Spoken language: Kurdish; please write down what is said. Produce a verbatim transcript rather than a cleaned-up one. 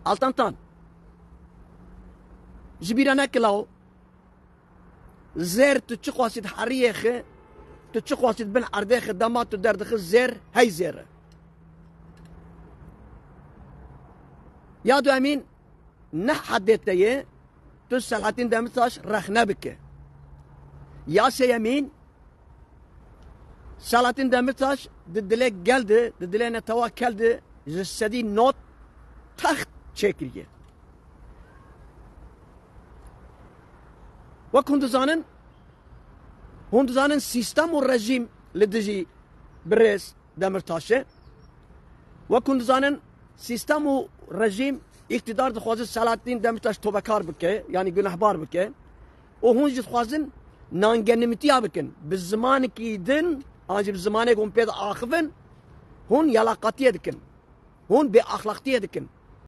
Altan Tan. Ji bîra neke law. Zêr tu çi xwasî di heriyê xi, tu çi xwasî di bin erdê xi, dema tu derdixi zêr, hey zêr e. Ya du emîn, ne hedê te ye, tu Selahattin Demirtaş rexne bike. Ya sêyemîn, Selahattin Demirtaş di dilê gel de, di dilê netewa kel de ji sedî not text çêkiriye. Wek hûn dizanin, hûn dizanin sîstem û rejîm li dijî birêz Demirtaş e. Wek hûn dizanin sîstem û rejîm, îktidar dixwaze Selahattin Demirtaş tobekar bike, yanî gunehbar bike. Û hûn jî dixwazin nangenimitiya bikin. Bi zimanekî din, an jî bi zimanê ku hûn pê diaxivin, hûn yalaqatiyê dikin. Hûn bêaxlaqtiyê dikin.